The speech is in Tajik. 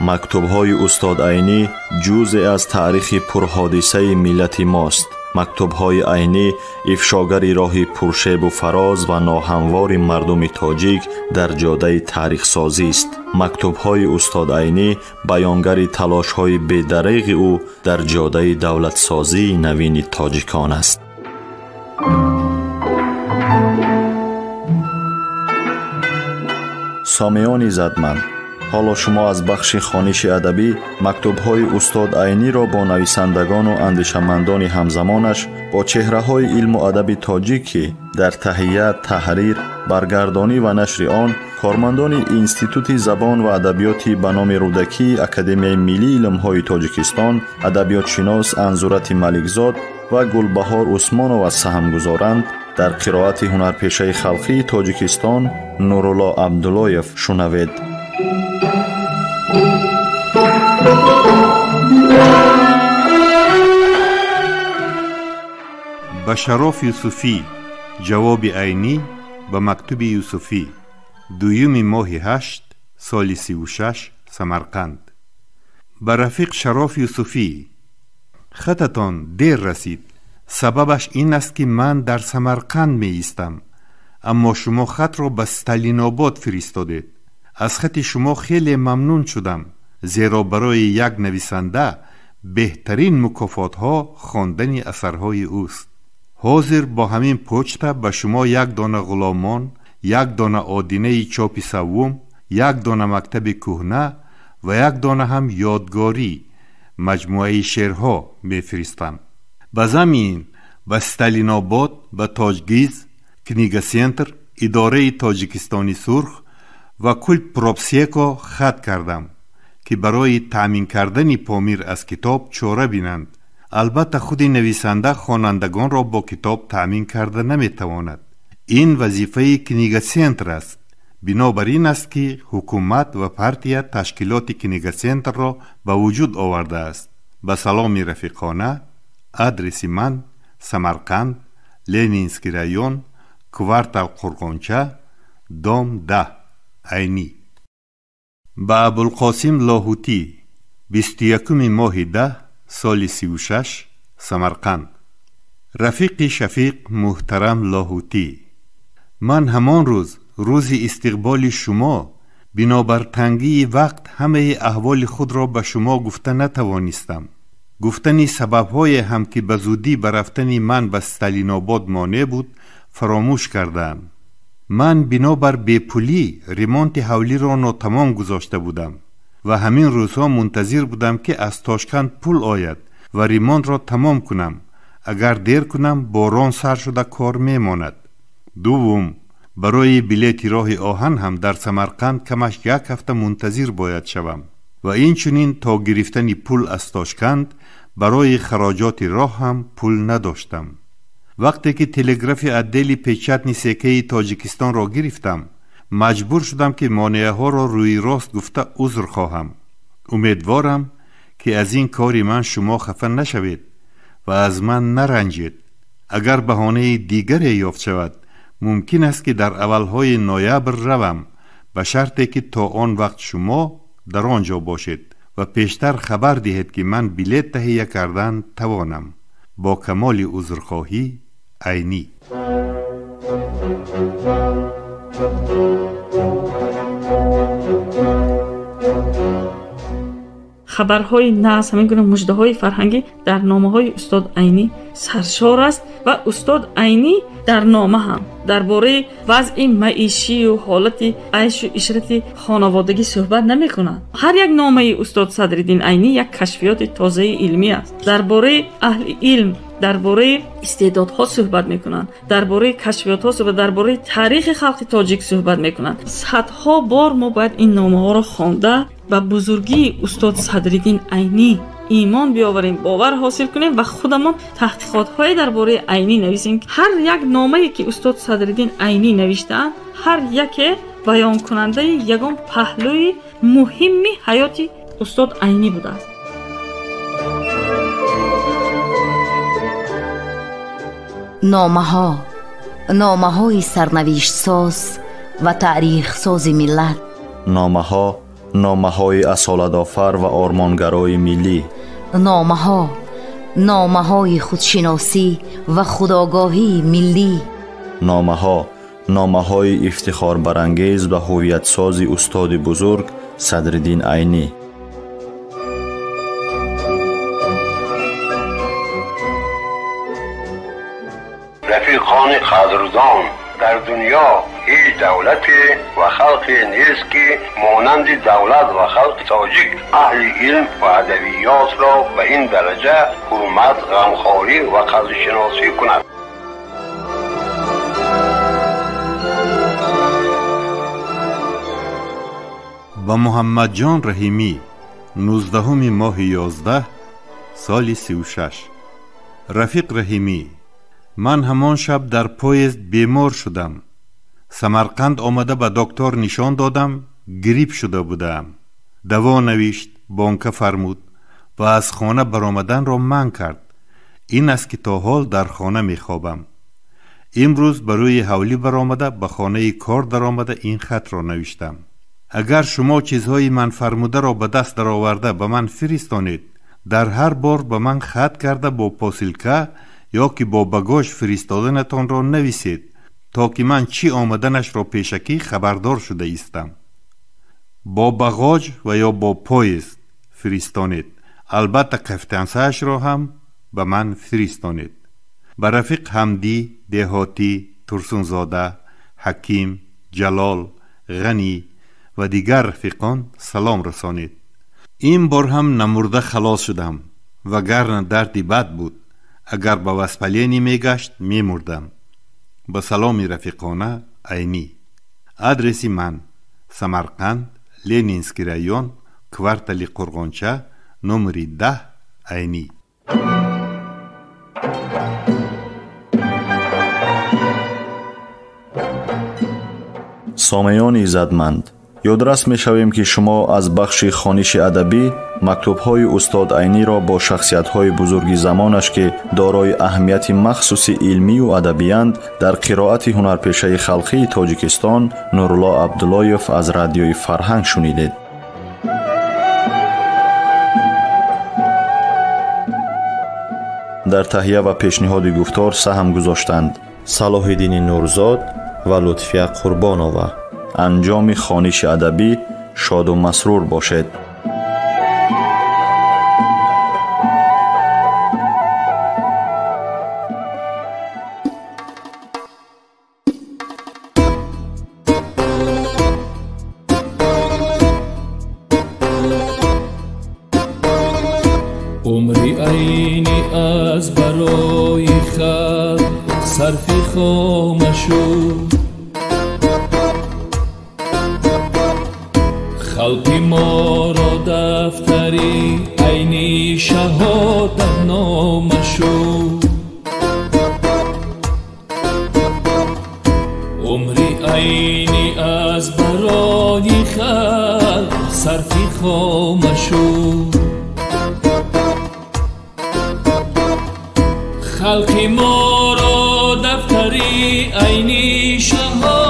Мактубҳои устод Айнӣ ҷузъе аз таърихи пурҳодисаи миллати мост. Мактубҳои Айнӣ ифшогари роҳи пуршебу фароз ва ноҳамвори мардуми тоҷик дар ҷодаи таърихсозист. Мактубҳои устод Айнӣ баёнгари талошҳои бедареғи ӯ дар ҷодаи давлатсозии навини тоҷикон аст. Сомиёни задманд, ҳоло шумо аз бахши хониши адабӣ мактубҳои устод Айниро бо нависандагону андешамандони ҳамзамонаш, бо чеҳраҳои илму адаби тоҷик, ки дар таҳия, таҳрир, баргардонӣ ва нашри он кормандони Институти забон ва адабиёти ба номи Рӯдакии Академияи миллии илмҳои Тоҷикистон, адабиётшинос Анзурати Маликзод ва Гулбаҳор Усмонова саҳм гузоранд, дар қироати ҳунарпешаи халқии Тоҷикистон Нурулло Абдуллоев шунавед. Ба Шароф Юсуфӣ ҷавоби Айнӣ ба мактуби Юсуфӣ, дуюми моҳи ҳашт соли 36, Самарқанд. Ба рафиқ Шароф Юсуфӣ: хататон дер расид. Сабабаш ин аст, ки ман дар Самарқанд меистам, аммо шумо хатро ба Сталинобод фиристодед. Аз хати шумо хеле мамнун шудам, зеро барои як нависанда беҳтарин мукофотҳо хондани асарҳои ӯст. Ҳозир бо ҳамин почта ба шумо як дона Ғуломон, як дона Одинаи чопи саввум, як дона Мактаби кӯҳна ва як дона ҳам Ёдгорӣ, маҷмӯаи шеърҳо мефиристам. Ба замин ба Сталинобод, ба Тоҷгиз, Книгасентр, идораи Тоҷикистони сурх ва Культпробсеко хат кардам, ки барои таъмин кардани Помир аз китоб чора бинанд. Албатта, худи нависанда хонандагонро бо китоб таъмин карда наметавонад. Ин вазифаи Книгасентр аст. Бинобар ин аст, ки ҳукумат ва партия ташкилоти Книгасентрро ба вуҷуд овардааст. Ба саломи рафиқона, адреси ман: Самарқанд, Ленинский район, квартал Қурғонча, дом 10. Айнӣ. Ба Абулқосим Лоҳутӣ, 21-уми моҳи 10 соли 36, Самарқанд. Рафиқи шафиқ муҳтарам Лоҳутӣ, ман ҳамон рӯз, рӯзи истиқболи шумо, бинобар тангии вақт ҳамаи аҳволи худро ба шумо гуфта натавонистам. Гуфтани сабабҳое ҳам, ки ба зудӣ ба рафтани ман ба Сталинобод монеъ буд, фаромӯш кардаам. Ман бинобар бепулӣ ремонти ҳавлиро нотамом гузошта будам ва ҳамин рӯзҳо мунтазир будам, ки аз Тошканд пул ояд ва ремонтро тамом кунам. Агар дер кунам, борон сар шуда кор мемонад. Дуввум, барои билети роҳи оҳан ҳам дар Самарқанд камаш як ҳафта мунтазир бояд шавам ва инчунин то гирифтани пул аз Тошканд барои хароҷоти роҳ ҳам пул надоштам. Вақте ки телеграфи отдели печатный ЦКи Тоҷикистонро гирифтам, маҷбур шудам, ки монеаҳоро рӯи рост гуфта узр хоҳам. Умедворам, ки аз ин кори ман шумо хафа нашавед ва аз ман наранҷед. Агар баҳонаи дигаре ёфт шавад, мумкин аст, ки дар аввалҳои ноябр равам, ба шарте ки то он вақт шумо дар он ҷо бошед ва пештар хабар диҳед, ки ман билет таҳия кардан тавонам. Бо камоли узрхоҳӣ, Айнӣ. Хабарҳои нағз, ҳамин гуна муждаҳои фарҳангӣ дар номаҳои устод Айнӣ саршор аст ва устод Айнӣ дар нома ҳам дар бораи вазъи маишию ҳолати айшу ишрати хонаводагӣ суҳбат намекунанд. Ҳар як номаи устод Садриддин Айнӣ як кашфиёти тозаи илмӣ аст. Дар бораи аҳли илм, дар бораи истеъдодҳо суҳбат мекунанд, дар бораи кашфиётҳо суҳбат, дар бораи таърихи халқи тоҷик суҳбат мекунанд. Садҳо бор мо бояд ин номаҳоро хонда, ба бузургии устод Садриддин Айнӣ имон биёварем, бовар ҳосил кунем ва худамон таҳқиқотҳое дар бораи Айнӣ нависем. Ҳар як номае, ки устод Садриддин Айнӣ навиштаанд, ҳар яке баёнкунандаи ягон паҳлӯи муҳимми ҳаёти устод Айнӣ будааст. Номаҳо, номаҳои сарнавиштсоз ва таърихсози миллат. Номаҳо, Номаҳои асолатофар ва ормонгарои миллӣ. Номаҳо, номаҳои худшиносӣ ва худогоҳии миллӣ. Номаҳо, номаҳои ифтихорбарангез ва ҳувиятсози устоди бузург Садриддин Айнӣ. Рафиқони қадрдон, дар дунё ҳеҷ давлате ва халқе нест, ки монанди давлат ва халқи тоҷик аҳли илм ва адабиётро ба ин дараҷа ҳурмат, ғамхорӣ ва қадршиносӣ кунад. Ба Муҳаммадҷон Раҳимӣ, 19 моҳи 11 соли 36. Рафиқ Раҳимӣ, ман ҳамон шаб дар поезд бемор шудам. Самарқанд омада ба доктор нишон додам, грипп шуда будаам. Даво навишт, бонка фармуд ва аз хона баромаданро манъ кард. Ин аст ки то ҳол дар хона мехобам. Имрӯз ба рӯи ҳавлӣ баромада ба хонаи кор даромада ин хатро навиштам. Агар шумо чизҳои ман фармударо ба даст дароварда ба ман фиристонед, дар ҳар бор ба ман хат карда бо посилка ё ки бо багож фиристоданатонро нависед, то ки ман чӣ омаданашро пешакӣ хабардор шуда истам. Бо бағоҷ ва ё бо поезд фиристонед. Албатта кафтансаашро ҳам ба ман фиристонед. Ба рафиқ Ҳамдӣ, Деҳотӣ, Турсунзода, Ҳаким, Ҷалол, Ғанӣ ва дигар рафиқон салом расонед. Ин бор ҳам намурда халос шудам, вагарна дарди бад буд. Агар ба воспаление мегашт, мемурдам. Ба саломи рафиқона, Айнӣ. Адреси ман: Самарқанд, Ленинский район, квартали Қурғонча, номери 10, Айнӣ. Сомеёни иззатманд, ёдрас мешавем, ки шумо аз бахши хониши адабӣ мактубҳои устод Айниро бо шахсиятҳои бузурги замонаш, ки дорои аҳамияти махсуси илмию адабиянд, дар қироати ҳунарпешаи халқии Тоҷикистон Нурулло Абдуллоев аз радиои Фарҳанг шунидед. Дар таҳия ва пешниҳоди гуфтор саҳм гузоштанд Салоҳиддини Нурзод ва Лутфия Қурбонова. Анҷоми хониши адабӣ шоду масрур бошед. Умри Айнӣ аз барои халқ сарфи хома шуд. Халқи моро дафтари Айнӣ шаҳодатнома шуд. Умри Айнӣ аз барои халқ сарфи хома шуд. Халқи моро дафтари Айнӣ шаҳодатнома